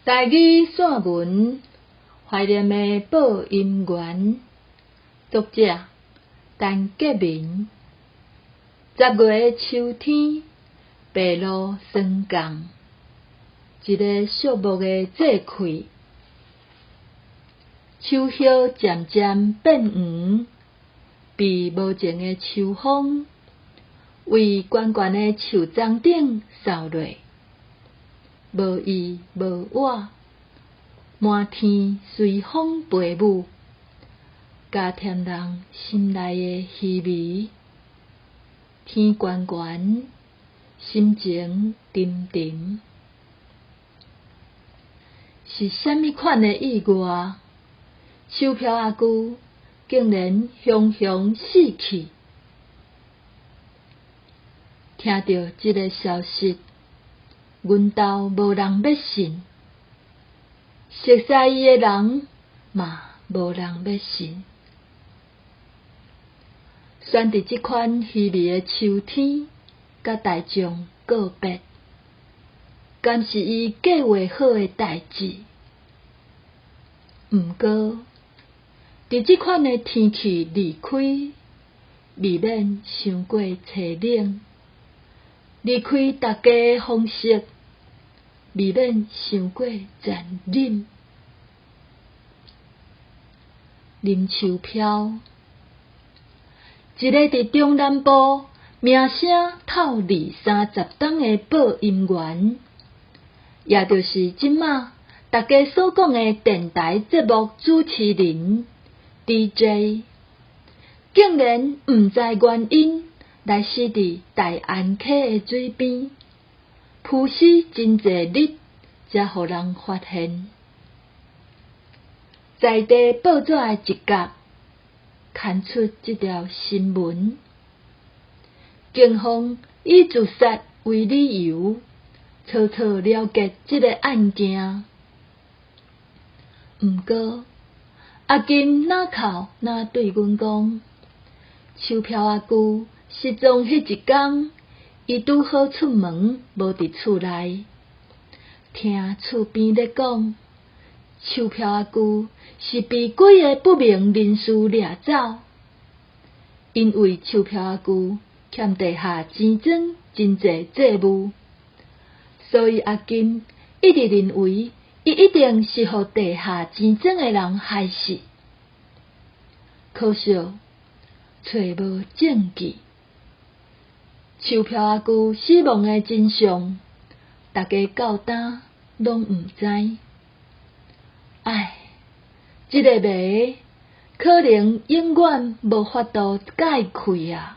台語散文《懷念的播音員》，作者陳潔明。10月秋天，白露霜降，一个肃穆的節氣。樹葉漸漸變黃，被無情的秋風為懸懸的樹樁頂掃落。無伊無我，滿天隨風飛舞，加添人心內的稀微。天懸懸，心情沉沉。是啥物款的意外？秋飄阿舅竟然雄雄死去。聽著這个消息，阮兜無人欲信，熟似伊的人嘛無人欲信。選佇這款稀微的秋天，佮大眾告別，敢是伊計劃好的代誌？毋過，佇這款的天氣離開，未免傷過淒冷。離開大家的方式，未免傷過殘忍。林秋飄，一个佇中南部名聲透二三十冬的播音員，也就是這馬大家所講的電台節目主持人 DJ，竟然毋知原因來死佇大安溪的水邊，浮屍真濟日才予人發現。在地報紙的一角刊出這條新聞，警方以自殺為理由，草草了結這个案件。毋過，阿金哪哭哪對阮講，秋飄阿舅失蹤彼一工，伊拄好出門，無佇厝內。聽厝邊咧講，秋飄阿舅是被幾个不明人士掠走，因為秋飄阿舅欠地下錢莊真濟債務，所以阿金一直認為伊一定是予地下錢莊的人害死。可惜揣無證據。秋飄阿舅死亡的真相，大家到今攏毋知。唉，這个謎可能永遠無法度解開啊！